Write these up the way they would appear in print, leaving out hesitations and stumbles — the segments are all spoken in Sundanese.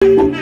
Thank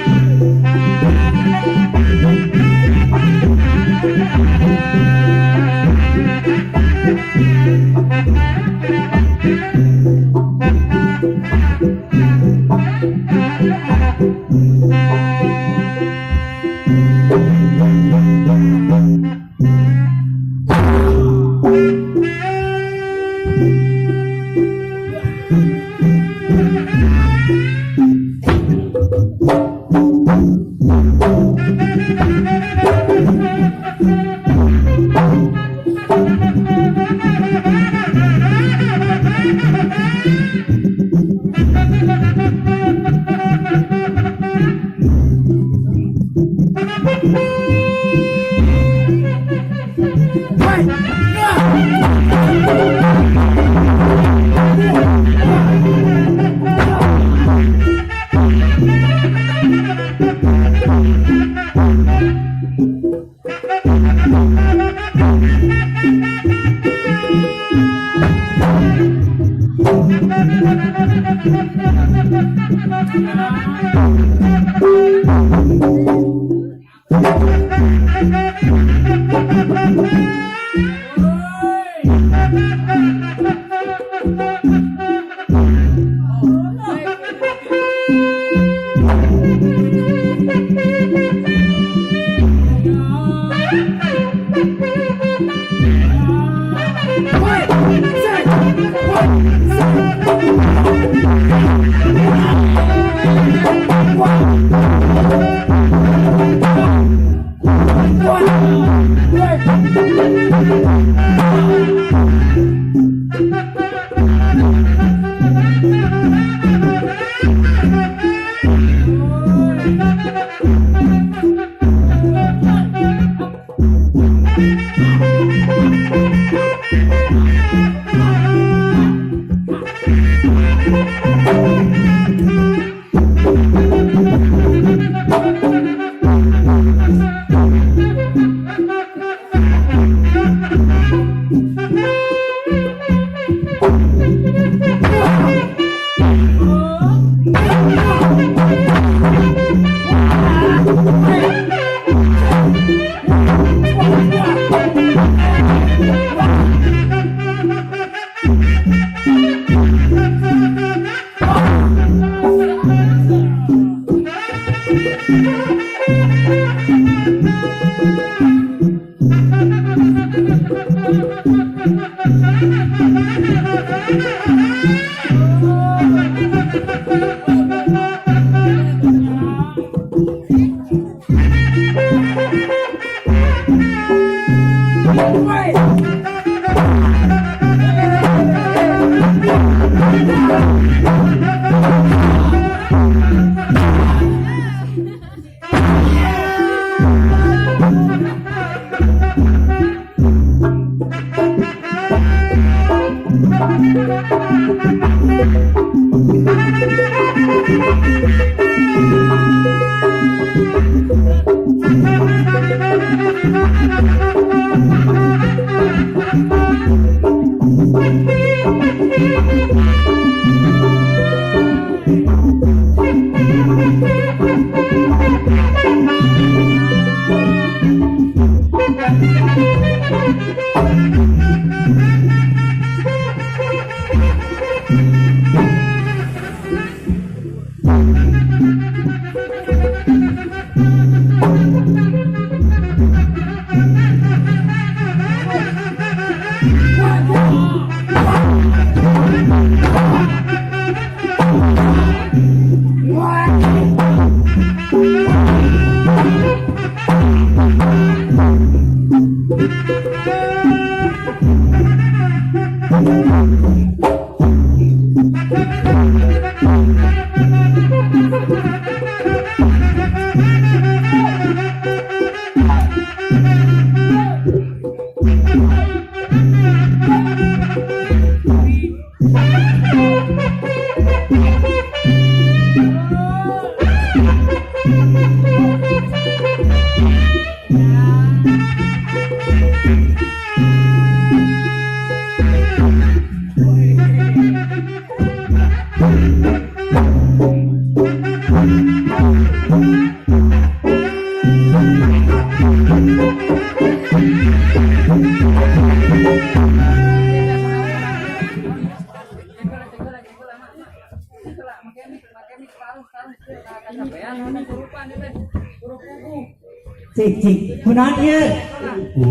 Cik, cik, kunaon ieu?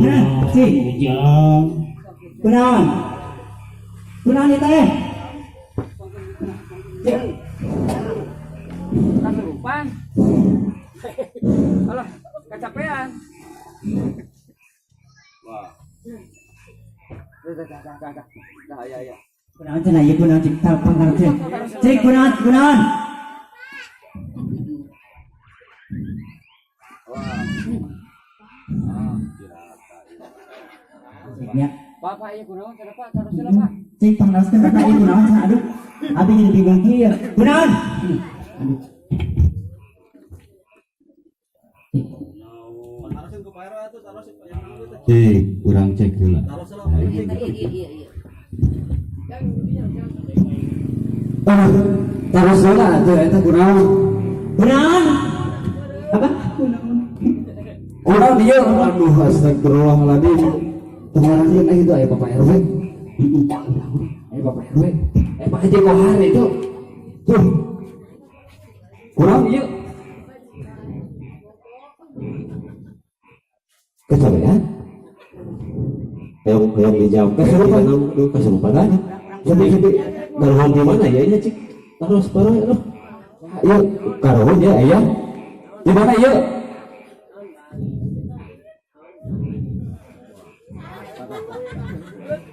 Hah, cik. Kunaon? Kunaon ieu teh? Cik. Kasurupan. Alah, kecapean. Wah. Dah, dah, dah, dah, dah. Dah, ya, ya. Kunaon cenah ieu, kunaon, cik? Telepon cik. Cik, kunaon, kunaon? Wah. Ah, Cik, ya. Bapak iya kunaon cenah, Pak, terus heula, Pak. Cik, pangraskeun Bapak ieu kunaon cenah, aduh. Abi jadi bingung kieu. Kunaon? Aduh. Cik. Cik, urang cek heula. Iya. Ah, terus heula atuh eta kunaon? Kunaon? Apa? Kunaon dia? Aduh, astagfirullahaladzim. Kemarin itu aya Bapak RW. Ayo Bapak RW. Eh, Pak Haji Kohar itu. Tuh. Kunaon ieu? Kecapean? Yang yang dijawab Kesurupan. Kesurupan, kesurupan aja. Sepi sepi. Karuhun di mana ya ini, cik? Terus baru aduh. Yuk, Karuhun ya ayah. Di mana yuk?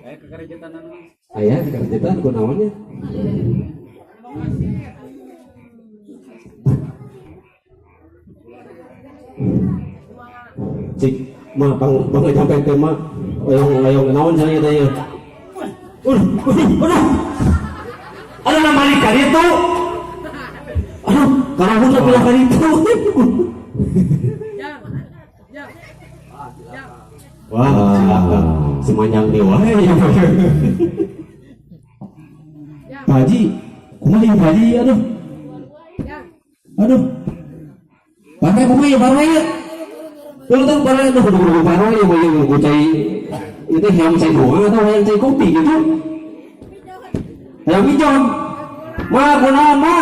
Eh, kekerejetan. Ayah kekerjaan kunaonnya. Cik, mah bang bang sampai tema oyong oyong naon saya teh ya. Aduh, aduh, aduh. Ada nama ikan itu. Aduh, karuhun sebelah itu. Wah, cilaka. Semanjang dewa ya. Pak Haji, kumaha ieu Pak Haji, aduh. Aduh. Partai kumaha ieu partai ieu? Tuh tuh partai tuh kudu kudu partai ieu mah ieu cai itu hayang cai doang atau hayang cai kopi gitu. Hayang mijon. Ma, kunaon, Ma?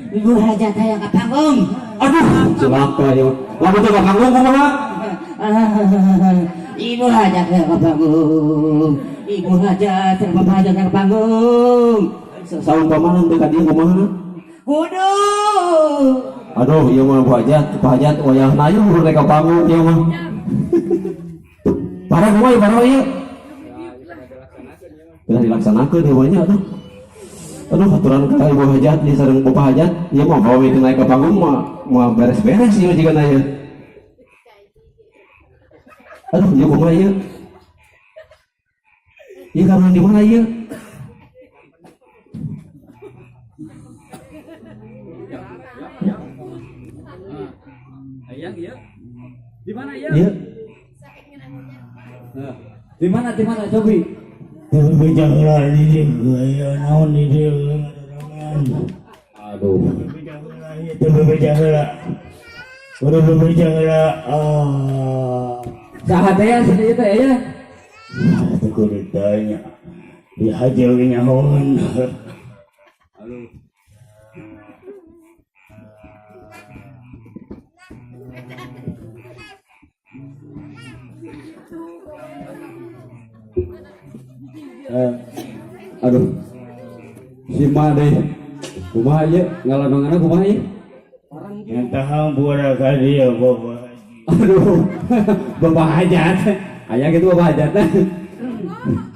Ibu hajat hayang ka panggung. Aduh, cilaka ieu. Lamun teu ka panggung kumaha? Ibu hajat hayang ka panggung. Ibu hajat sareng bapak hajat hayang ka panggung. Saumpamana teu ka dieu kumaha? Kudu. Aduh, ieu mah Bu Hajat, Pak Hajat wayahna ieu kudu naik ka panggung ieu mah. Parah kumaha ieu, parah ieu? Udah dilaksanakeun ieu mah nya atuh. Aduh, aturan ka Ibu Hajat di sareng Bapak Hajat, ieu mah kalau itu naik ke panggung mah mah beres-beres ieu jigana ieu. Aduh, ieu kumaha ieu? Ieu karuhun di mana ieu? Ayang iya. Di mana iya? Ieu Nah, di mana di mana cobi? Bebeja heula di dieu, aya naon di dieu ramean. Aduh. Bebeja heula ieu teh bebeja heula. Kudu bebeja heula. Ah. Saha teh ya sini teh ya? Teu kudu tanya. Dihaji oge nyahoan. Aduh. Aduh. Si Ma deh. Kumaha ieu? Ngalandonganna kumaha ieu? Yang buara ka dieu Bapak Haji. Aduh. Bapak Hajat. Aya gitu Bapak Hajat.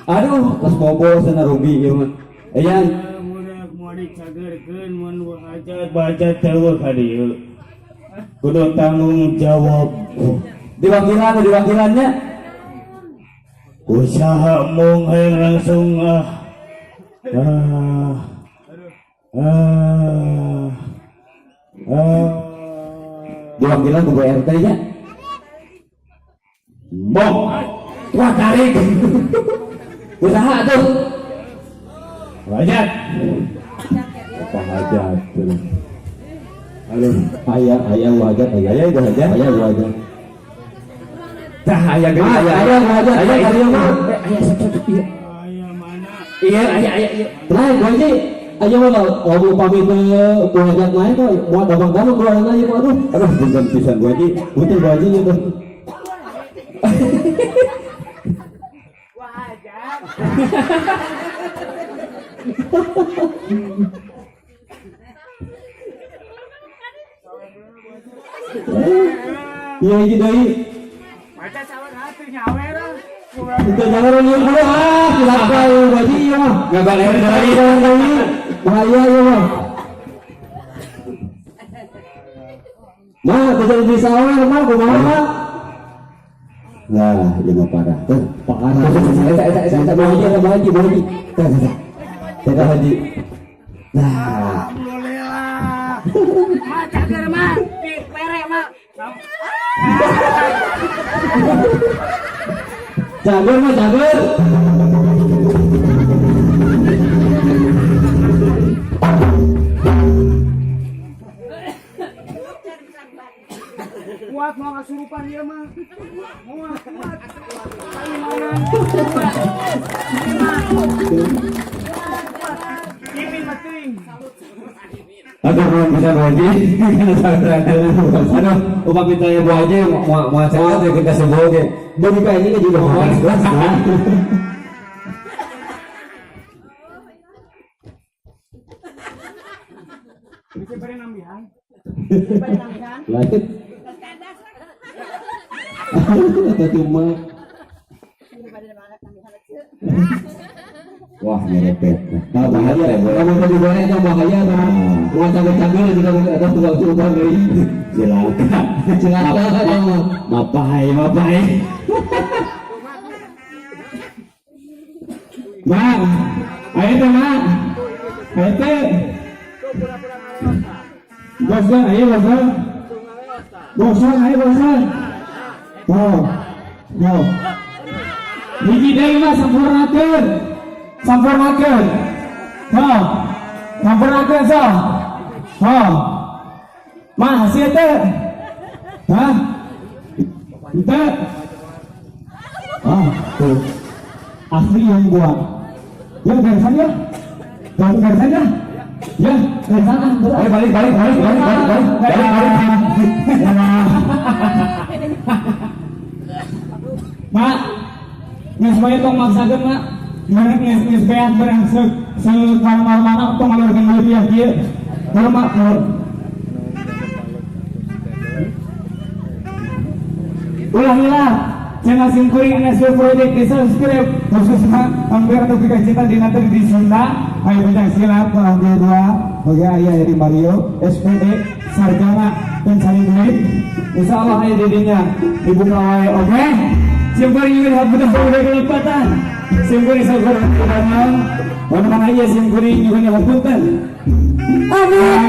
Aduh, tos bobo cenah rugi ieu mah. Eyang, Budak moal dicagerkeun mun hajat hajat teu ka dieu. Kudu tanggung jawab. Diwakilan diwakilannya. Usaha mung hayang langsung ah. Ah. Ah. Ah. Diwakilan ku Bu RT nya. Bong. Wah, tarik. Usaha tuh. Hajat. Bapak Hajat. Aduh, Aya aya Bu Hajat, aya. Aya Ibu Hajat. Aya Bu Hajat. Tah aya geuning Aya aya Bu Hajat, aya ka dieu mah. Eh, aya sok sok iya. Aya mana? Iya, aya aya iya. Lain Bu Haji. Ayo mah mau pamit ke hajat lain kok mau damang-damang keluaran aja kok aduh. Aduh punten pisan Bu Haji. Punten Bu Haji gitu. Wah hajat. Iya hiji deui. Baca sawar hati nyawer. Kita jangan dulu ah, cilaka ieu Bu Haji ieu mah. Ngabaleun deui. Bahaya ieu mah. Mah, terjadi di sawer mah kumaha mah? Lah, ieu mah parah. Teh, parah. Eta Bu Haji, Bu Haji, Bu Haji. Teh, teh. Teh Haji. Nah. Alhamdulillah. Mah cager mah, pere mah. Cager mah cager. Kuat mau kasurupan dia mah. Mau kuat. Kaimanan. Ini mati. Aduh, belum bisa Bu Haji. Aduh, upami tanya Bu Haji mau acara teh kita sebut ge. Bagi kayaknya juga mau. Bisa beri nambihan. Lanjut. Atau cuma wah nyerepet. Nah, bahaya. Kalau tadi boleh itu bahaya tuh. Mau cager-cager juga ada tukang tukang deui. Cilaka. Cilaka eta mah. Mapai, mapai. Mak, ayo teh mak. Ayo teh. Bosan, ayo bosan. Bosan, ayo bosan. Oh, oh. Hiji deui mah sampurnakeun. Sampurnakeun. Hah. Sampurnakeun so. Hah. Mah hasil teh. Hah? Teh. Ah, tuh. Asli yang gua. Ya garisan ya. Garisan ya. Ya, garisan ah. Ayo balik balik balik balik balik balik balik balik. Mak, geus bae tong maksakeun mak. Merek geus beak berang se mana-mana tong ngalurkeun duit ya kieu. Heuh mak, heuh. Ulah hilang. Channel Simkuring NSW Project di subscribe khususnya hampir notifikasi cinta di nanti di Sunda. Ayo bincang silat hampir dua. Oke ayah dari Mario SPD sarjana pencari duit. Insya Allah ayah dedinya dibuka wae oke. Simkuring juga lihat betul betul kelepatan. Simkuring syukur kepada mana ayah simkuring juga lihat punten. Amin.